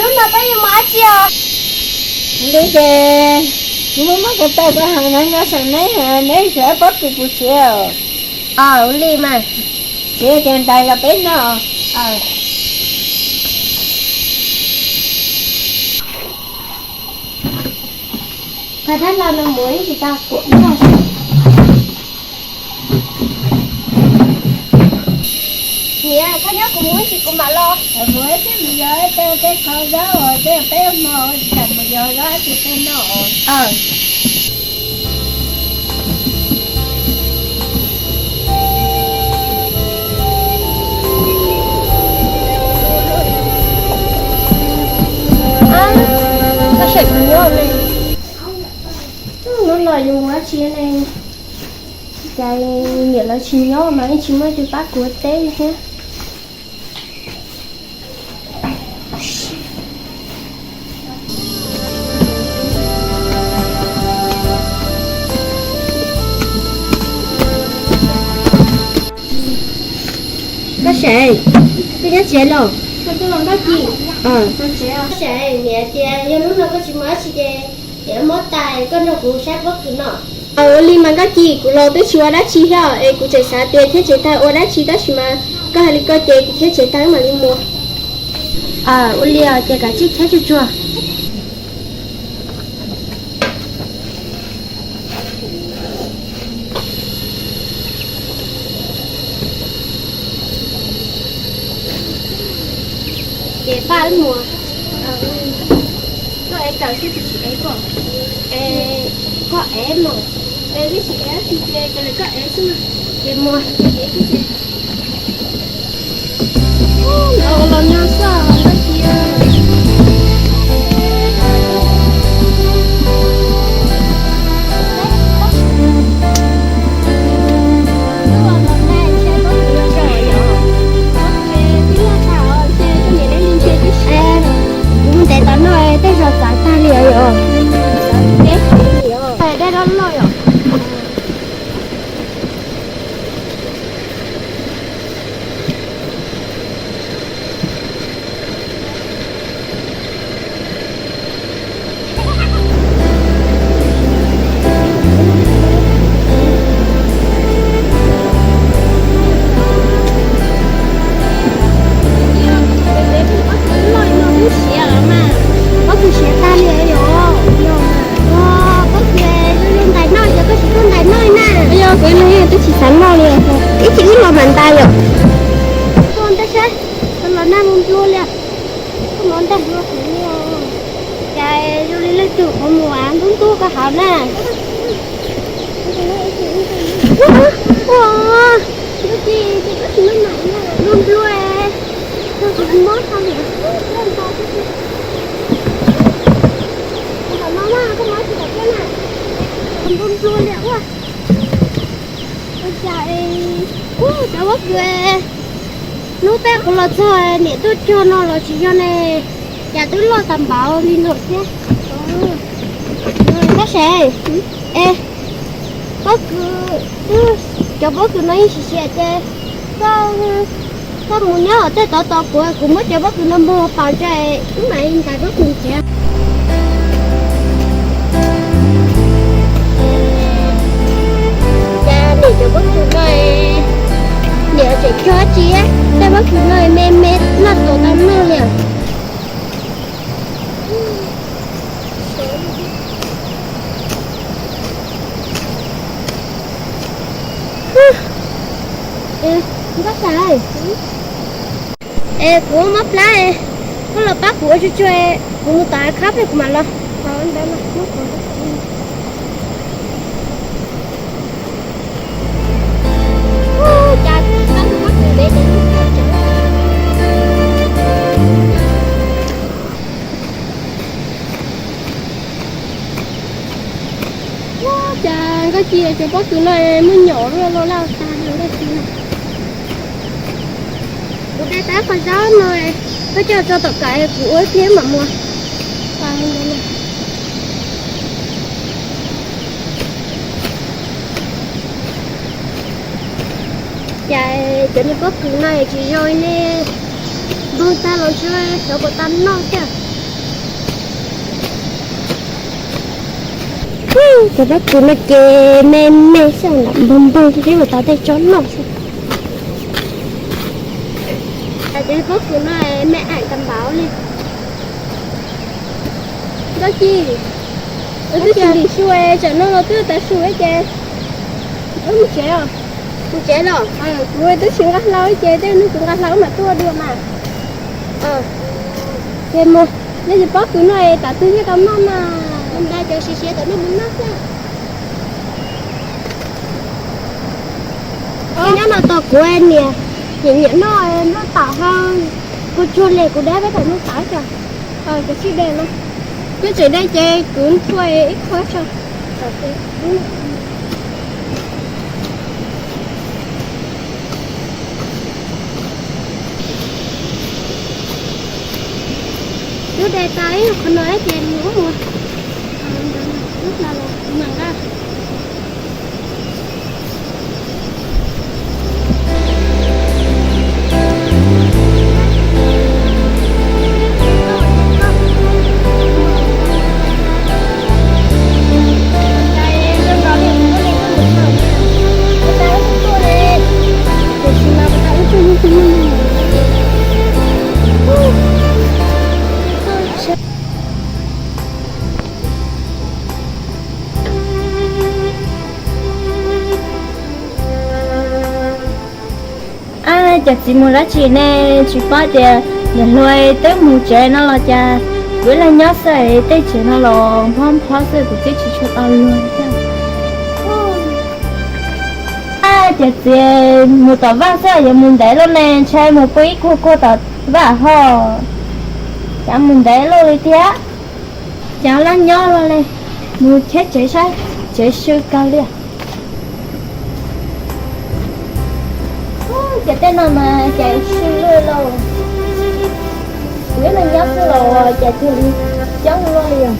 Hnub no peb yuav mus dab tsi os? Ua li ces kuv muab muab ko taw rau hauv no nyob saum neb, neb saib pob kws puas siav. Ua li mas. Siav ces ntais los peb noj. Thov thab los no mus ib tsis tau kuam noj. Niam, koj nyob kuv mus ib tsis kuv mam los. Mus ib tsis mus yog ib teg tej qhov zaub os, tej peb hmo tsis kam mus yog zaub tsis tej noj. Koj saib kuv nyob ne. Hnub no yus mus dab tsi ne? Cas niam lawv tsis nyob mas yeej tsis muaj leej twg pab kuv teb li thiab. Koj Sev, koj nyob tsev los? Koj Sev, niam tias yog hnub no koj tsis mus dab tsi ces niam muab tais koj nrog kuv saib pob kws no. Ua li mas Nkauj Ci, kuv los twb tsis ua dab tsi thiab es kuv tseem xav tias khiav tsev tag ua dab tsi tab sis mas koj hais li ko ces kuv khiav tsev tag mam li mus. Ua li ces kav tsij khiav tsuag tsuag. Ces Paj Muas, koj ev kawm xwb kuv tsis ev koj, es koj ev mas, es twb tsis ev dab tsi ces kawm li koj ev xwb mas, ces Muas ces ev xwb ces. Los los nyob xwb Nkauj Ci. Kuv mus ntev tau no tej zaum txav tag li os. Dej loj loj yom. Pob kws siav tag li yom. Pob kws zoo zoo ntais noj ces koj tsis tuaj ntais noj na. Yog kuv ib leeg twb tsis xav noj li. Ib chim wb los mam ntais yom. Tuaj ntaj sab, los nag mus nplua li. Koj mov ntaj nplua kuv li. Cas zoo li leej twg qhuav mus ntub ntub koj hauv na. Ua, ua, Nkauj Ci, ces koj tsis maj mam na, nplua nplua, koj mob tau niam. Koj mob mas koj mob tsis tau thiab na. Nplua nplua li ua. Ua cas, ua cov pob kws hnub peb kuv los txog niam tuaj cog no los tsis yog ne, cas twb loj tas npaum li no thiab. Tab sis, es, pob kws, cov pob kws no yeej siav siav ces koj, koj mus nyob hauv tej tod tos kuv, kuv muab cov pob kws no npog pau tso wb mam li ntais pob kws nrhiav. Cas niam cov pob kws no, niam tseem cog tsis, tej pob kws no me me noj tau tau noj li. Nkauj Xeem, es kuv mob plab, koj los pab kuv ua tsuag tsuag, kuv mus tom av khab pem kuv mam los. Ua cas Nkauj Ci cov pob kws no muaj nyom luaj luaj laj tag li Nkauj Ci na. Kuv dai tab qhov zaub no, koj coj tso tom kawm kuv ua ib pliag mam mus. Cas cov niag pob kws no tsis zoo ne, npog tag los ntshe xyov puas tau noj thiab. Cov pob kws no ces me me xwb, npog npog xwb, ua tau tej tsob noj xwb. Cov pob kws no me aim tas npaum li. Nkauj Ci, wb twb tsis lim su, tsam no los twb tav su ces wb mus tsev os. Mus tsev los? Kuv twb tsis nqa hlau ces tej hnub kuv nqa hlau wb mam tuaj dua mas. Ces mus, nej cov pob kws no es tam twg thiaj tau noj na? Mus nqa cov siav siav tom no mus noj xwb. Nyob no tos kuv niam, nyiam nyiam noj nplooj taum ho kua tsuag li, kuv dab peb tom nplooj taum tso. Cov sib de no, peb tseem de ces kuv nthua ib qho tso. Lub de tau ib qho no ces mus ub mus. Lub no los mam nqa. Ab, cov txiv mus dab tsi ne? Tsis paub tias niam hluas twb mus tsev no los cas. Kuv ib leeg nyob xwb, tej tsev no los nphob nphob xwb, kuv twb tsis tshua tau luag thiab. Ab, cov txiv mus tom vaj xwb, yuav mus ntev luaj ne, ntshai mus pw ib kuag kuag tom vaj ho. Cas mus ntev luaj li thiab. Cas laj nyob luaj li, mus cheb tsev saib tsev sw kawg li. Ces tej no mas ces sw luaj lauj. Kuv ib leeg nyob xwb los ces cia li coob luaj li os.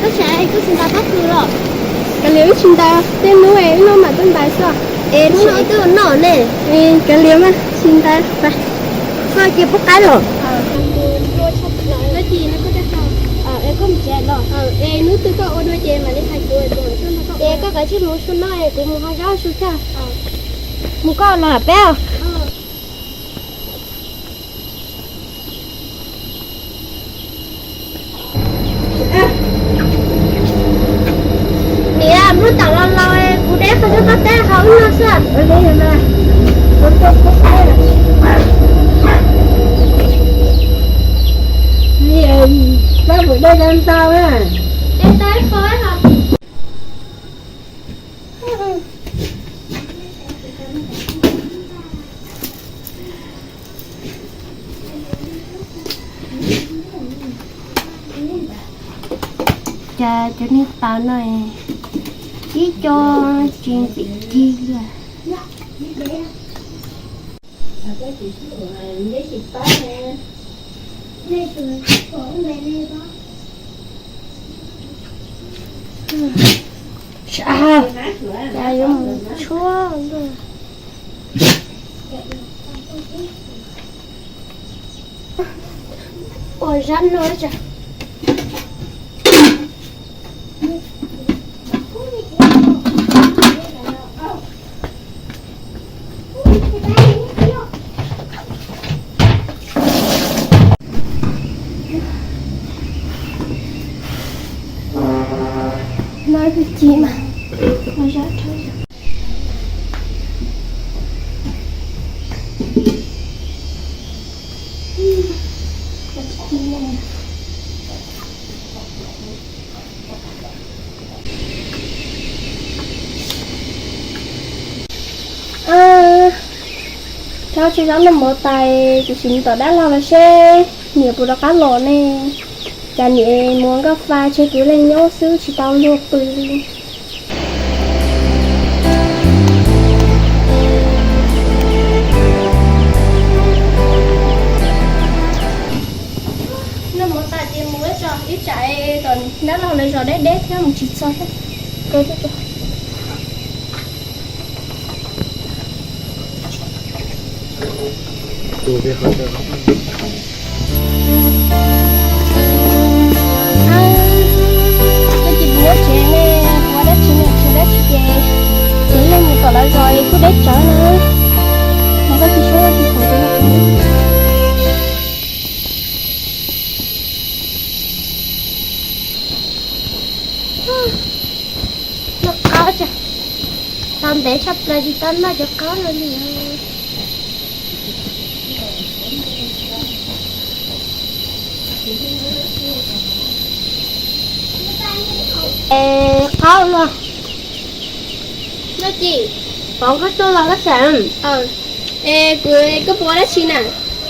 Koj tsis ntaus pob kws los? Kav liam wb tsis ntaus, tej hnub wb noj mam tuaj ntaus xwb. Es hnub no wb twb noj ne. Kav liam mas tsis ntaus. Koj cia pub qaib los. Es hnub twg koj ua dua ces mam li hais kuv. Es koj kav tsij mus su no es kuv mus hau zaub su thiab. Mus koj los peb. Niam, hnub tom los los kuv deb qhov cub qab teb hauv wb no xwb. Niam, koj mus dej tau ntau na. Dej tau ib qho los. Cas cov niag taws no ib co tsis ntxim cig li. Cas yuav mus tshuab. Ua zab no tso. No kwv ci mas, no zab rau. Rau tsis zab noj mov tas, kuv sim mus tom dab laug los seb niam puas rov qab los ne. Cas niam mus nkauj fa tseg kuv ib leeg nyob xwb tsis tau luag pw li. Noj mov tas ces mus ib tsam, ib tsam tom dab laug lawv zos deb deb thiab mus tsis txog thiab. Kawg tuaj. Koj tsis mus tsev ne, ua dab tsi ne, tsis dab tsi ces kuv yeej mus tom lawv zos es kuj deb tsawv na. Mas koj tsis suab tsis pom. Noj qab, tau ntev tshaj plaws tsis tau noj cov qab no li. Es qab no, Noj Ci, pom koj tuaj los koj xam. Es kuv, koj puas ua dab tsi na?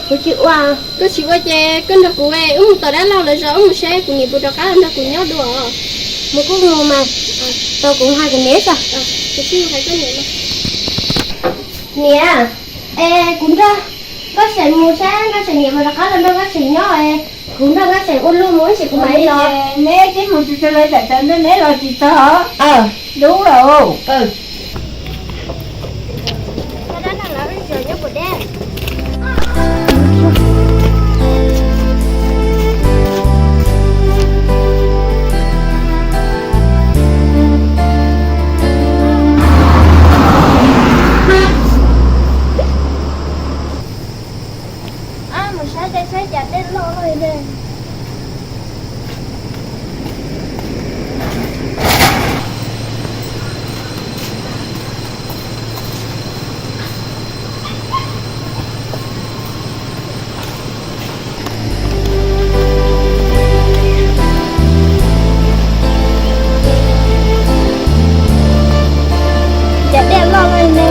Kuv tsis ua. Koj tsis ua ces koj nrog kuv wb mus tom dab laug lawv zos wb mus saib kuv niam puas rov qab los nrog kuv nyob dua. Mus kuj mus mas, tos kuv hais kuv niam tso. Niam, es kuv nrog Nkauj Seem mus saib Nkauj Seem niam puas rov qab los nrog Nkauj Seem nyob, kuv nrog Nkauj Seem ua luag mus ib ntsis kuv mam li los. Neb twb mus tsis tau lawv tam tawv neb los tsis txog. Dub los. Mus saib dej saib cas dej loj li. Cas dej loj li ne.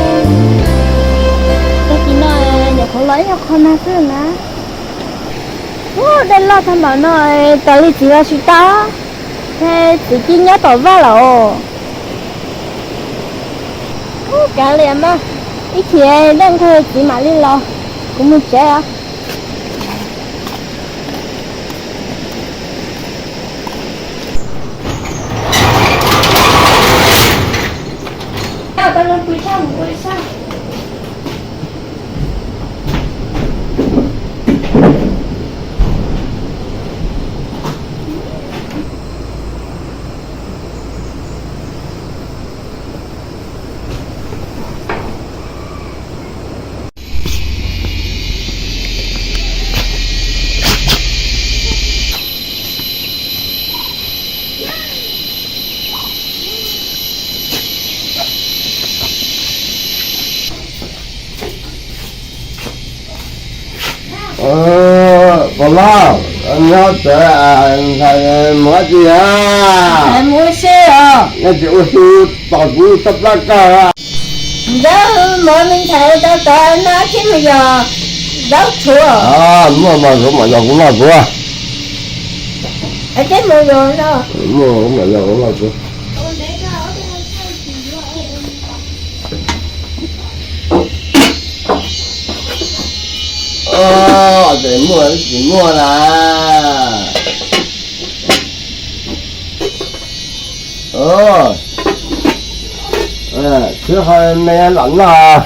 Tag kis no nyuam qhuav los ib nyuag qho nag xwb na. Ub, dej loj tag npaum no, tos li txiv los tsis tau, ces txiv cia nyob tom vaj lawm os. Ub, kav liam mas, ib chim dej nqug txiv mam li los, kuv mus tsev os. Pog Lauj, nyob tsev, mus dab tsi na? Mus ua si os. Nyob tsev ua si, tos kuv txog plab kawg. Ntawd mov me ntxhais tau tod no thiab mus yos zaub tshuav. Muaj mov zaub mas yog kuv noj kuv. Muaj mas yog kuv noj kuv. Ces muaj tsis muaj na. Sib ho me lam noj.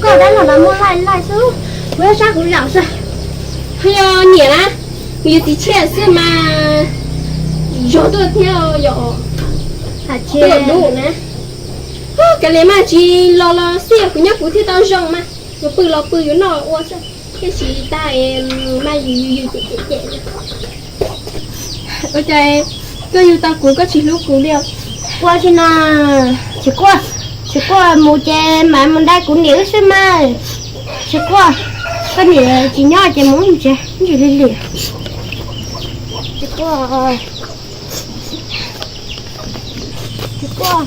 Koj dab no mas muaj laij laij xwb, kuv yuav sab kuv zaum xwb. Ho yog niam na, kuv yog txiv tshiab xwb mas zog tuaj thiab yom. Hais tias dub na, kav liam mas tsis los los xij, kuv nyob kuv thiaj tau zoo mas, yuav pw los pw, yuav noj los ua xwb, tiam sis tag mas yus yus yus cem cem cem. Ua cas koj yug tau kuv koj tsis hlub kuv li os? Ua tsis no, tsis quaj, tsis quaj, mus ces mam mus nrog kuv niam wb xwb mas. Tsis quaj, koj niam tsis nyob ces mus ib ntsis, ib ntsis li li. Tsis quaj, tsis quaj.